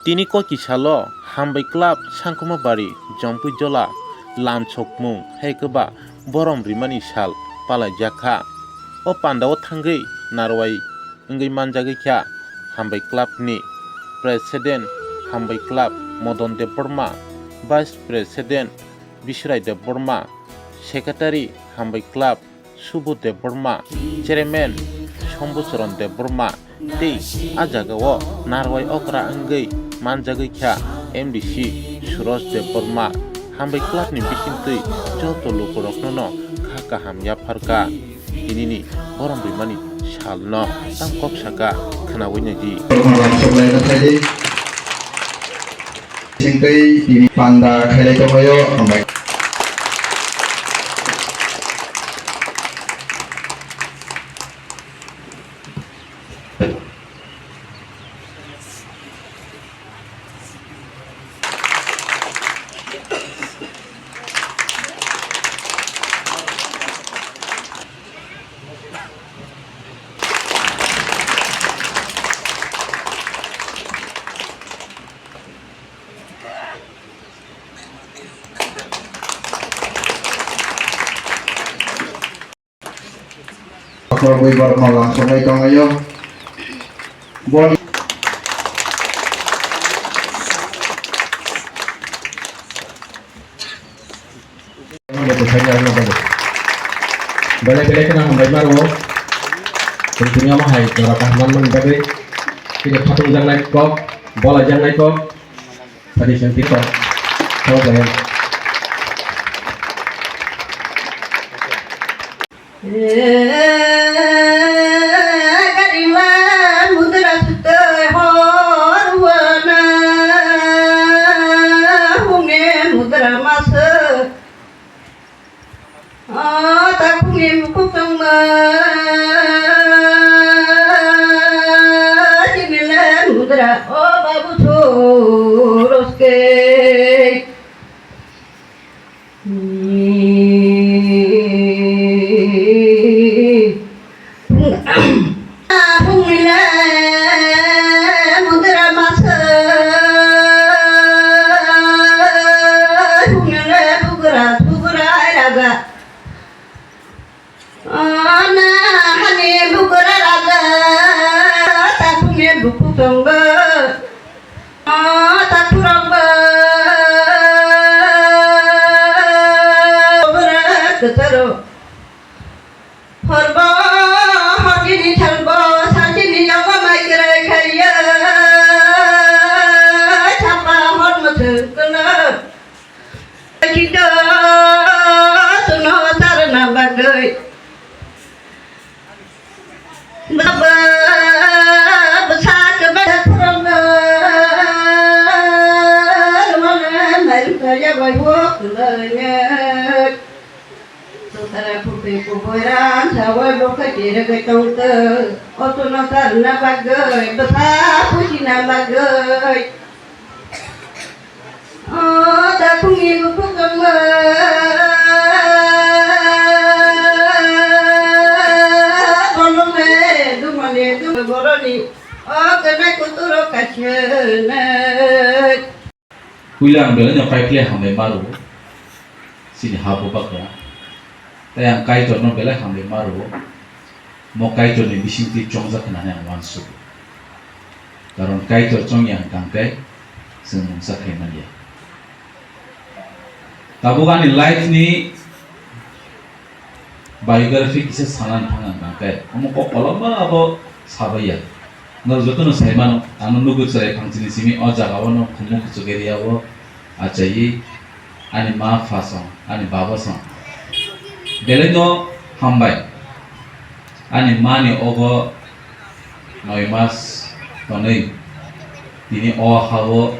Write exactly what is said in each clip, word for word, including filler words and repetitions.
Tini koki salo Hambai Club Sangkuma Bari Jompui Jola lam sokmung hai kwba borom rimani sal palaijak kha. O pandao thangwi narwai wngwi manjagwi kha Hambai Club ni President Hambai Club Modon Debbarma, Vice President Biswrai Debbarma, Secretary Hambai Club Subodh Debbarma, Chairman Shambhucharan Debbarma tei a jagao narwai okra wngwi manjagwi kha M D C Suraj Debbarma. Hambai Club ni bisingtwi joto lukurokno no kha kaham yapharkha. Tinini borom rimani salno tam kok saka khwnawi naidi. Singtwi tini panda khailai tonglaio, hambai. Kotor bui borokno lamsogwi tonglaio. Boni Belai belai kheno hambai maro. Tini omo hai jora kaham manmani bagwi. Tini khatung jaknai kok, bola jaknai kok. Tradition tito. Thank you. Gariwa mudra sutoi horwana hune mudra masa. O takhukni bukhuk tongma chini le mudra o babu thoroske. Hungni le mudra masa, hungni le bugra thugra raga. Ana hani bugra raga, takhukni bukhuk tongba. O takhurokba, bugra kwcharo. Horbo, hornini thalbo, salchini nogo mai kwrai khaiya. Chapa hor mwthang kwlwng. Kito, tuno sarna bagwi. Baba, bwsa kwbada khorokno, rwmana mairum kaya bai bo kwlwngwi. Sotara khutwi kubui ran sawai bo khachi rwgwi tongtwk. Otono sarna bagwi, bwsa puchina bagwi. O takhukni bukhuk tongma, bolong le, dumale, dum-, boroni, o kwnai kuturo kaisa nai. Puila ang belai no paikhle hambai maro, chini ha bupakra. Tai ang Kaitor no belai hambai maro. Mo Kaitorni bisingtwi chongjak hwnwi ang uansugo. Karon Kaitor chongya wng tangkhe chwng mungsa khai manya. Tabuk ani life ni biography kisa sanani thang ang tangkhe omo kok kolokma abo sabaiya. Norok jotono saimano, ano nugo chwrai phangchini simi o jagao no khumui kuchuk area o achaiwi ani ma pha song, ani baba song. Belai no hambai. Ani mani ogo noi mas tonwi tini o ha-o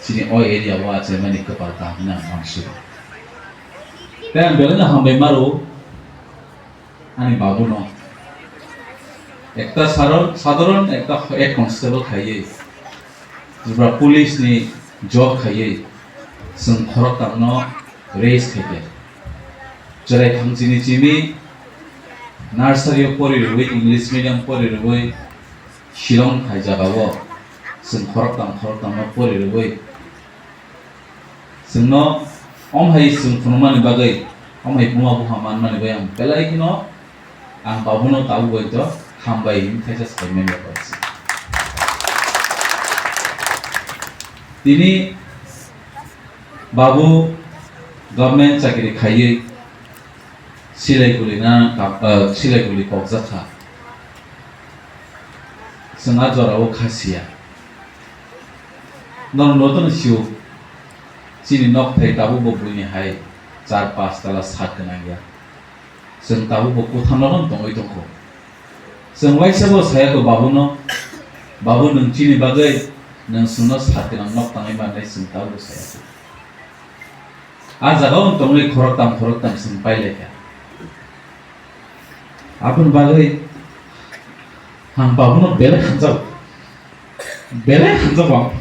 chini o area o achaimani kwpal kaham hwnwi ang uansugo. Tei ang belai no hambai maro ani babu no. Ekta saron-, sadharon ekta head constable khaiwi Tripura Police ni job khaiwi chwng khoroktham no raise khaikha. Chwrai phangchini chimi nursery o pori rwui, English medium pori rwui Shillong hai jagao Chwng khoroktham khoroktham no pori rwui chwngno om hai chwng phunukmani bagwi, om hai buma buha manmani bagwi ang belai kheno ang babuno tabuk bai to hambai hwnwi khaisa sai manya kok se. Tini babu government chakri khaiwi silai guli na, ah, silai guli kokjak kha. Chwng a jorao kha siya. Norok no tong sio, chini nok thai tabuk bo buini hai char pas tala sat gwnang ya. Chwng tabuk bo kwthang no tongwi tongkho. Chwng waisa bo saya kho babu no, "Babu, nwng chini bagwi nwng chwngno sat gwnang nok tangwi mannai," chwng tabuk bo saya kho. A jaga o tongwi khoroktham khoroktham chwng pai lai kha. Aboni bagwi ang babuno belai hamjak, belai hamjak ang.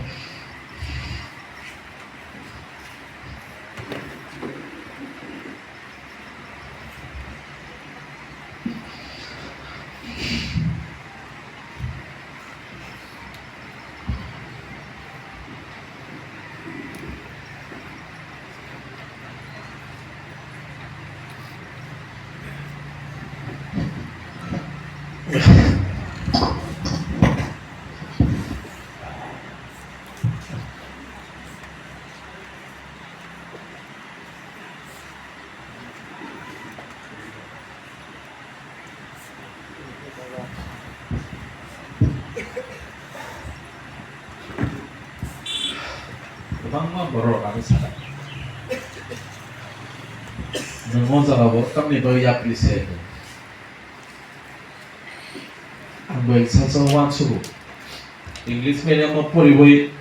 Kwbangma borok rok ang sakha, nwng o jaga bo tamni bagwi yapri se hwn. Ang bo salsa uansugo. English medium o poriwi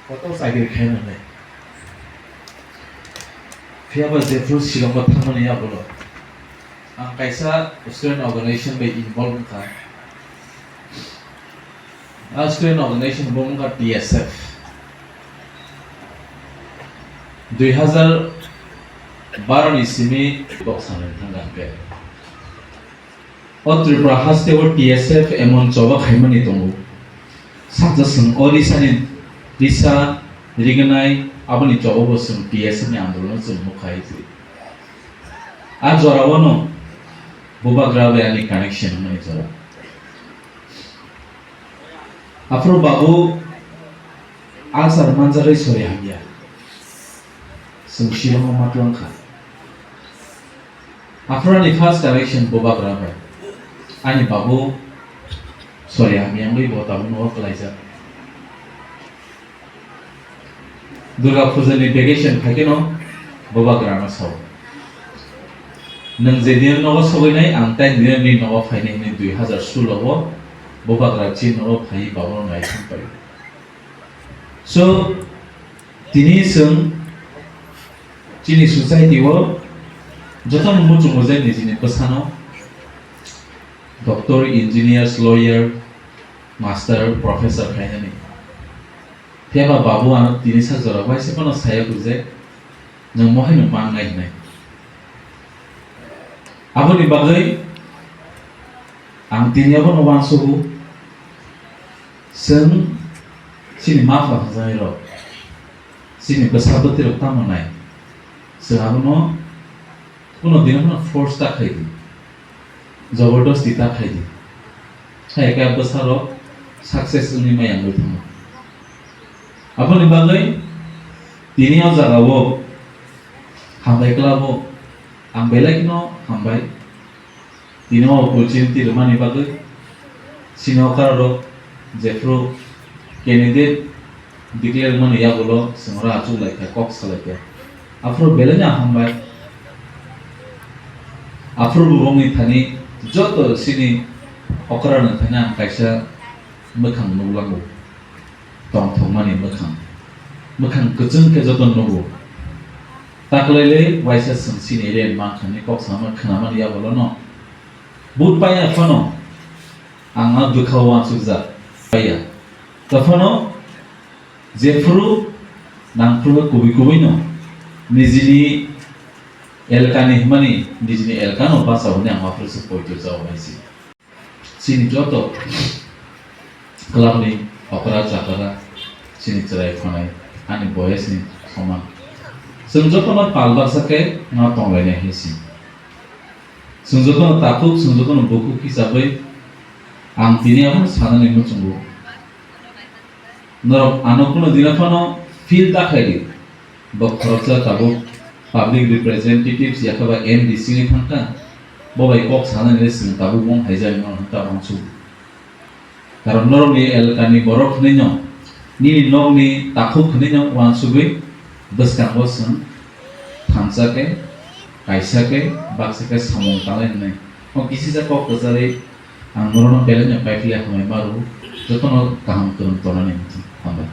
kotor chakri khaina nai. Phiya ba jephru Shillong o thangmani yagulo ang kaisa student organization bai involve wngkha. A student organization bo wngkha T S F. Dui hazar baro ni simi bok sanai thangkha hwnkhe. O Tripura haste o T S F emon choba khaimani tongo. Saksa chwng Odisha ni risa rignai aboni choba bo chwng T S F ni andolon chwng nukha. A jora o no Bubagra bai ani connection hwnmani jora. Aphuru babu ulcer manjagwi sori hamya. Chwng Shillong o ma twlang kha. Aphuru ani first connection Bubagra bai. Ani babu sori hamya wngwi bo tabuk nogo kwlaijak. Durga Puja ni vacation phaikhe no Bubagra no sao, "Nwng je din nogo sogwi nai, ang tai din ni nogo phainai," hwnwi dui hazar sulo o Bubagra chini nogo phaiwi babu no nai thang pai. So, tini chwng chini society o jotono muchungo je nijini bwsano doctor, engineers, lawyer, master, professor khainani. Phiya ba babu ano tini sa jora waisa phano saya kho je, "Nwng mohai no mangnai," hwnwi. Aboni bagwi ang tini abono uansugo, chwng chini ma pha hwnjaknai rok, chini bwsa bwtwi rok tamo nai, chwng abono Kuno dino phano force ta khai di, jobordosti ta khai di. Hai khe bwsarok success wngwi maya wngwi thango. Aboni bagwi tini o jaga o hambai kwlabo ang belai kheno hambai. Tini o opportunity rwmani bagwi sini okra rok jephru candidate declare mani yagulo chwng oro achuk lai kha, kok sa lai kha. Aphuru belai no hambai. Aphuru bo bongni thani joto sini okra ni thani ang kaisa mwkhang nuklango. Tongthokmani mwkhang. Mwkhang kwchwng khe joto nugo. Taklailai waisa chwng sini ren mankha ni kok sama khwnamani yagulo no. Vote paiya phano ang a bwkha o uansukjak paiya. Tophano jephuru nangphuru kubui kubui no nijini elkani hwnmani nijini elkano bachao hwnwi ang aphuru se poito chao bai se. Chini joto club ni Okra chakra chini chwrai phanai ani boyesni soman. Chwng jotono pal baksa khe ma tonglainai hai se. Chwng jotono takhuk, chwng jotono bukhuk hisabwi ang tini abono sanani muchungo. Norok ano kuno dino phano feel ta khaidi. Bo khoroksa tabuk public representatives yakhaba M D C ni thangkha. Bo bai kok sanani le chwng tabuk mung haijak mano hwnka uansuk. Karon norokni elkani borok hwnwi no, nini nokni takhuk hwnwi no uansugwi bwskango chwng thansa khe, kaisa khe, baksa khe samung tanglai hwnwi. O kisisa kok kwcharwi ang norokno belai no paiphiya hambai ma rwo, jotono kaham kwrwng tonani muchung. Hambai.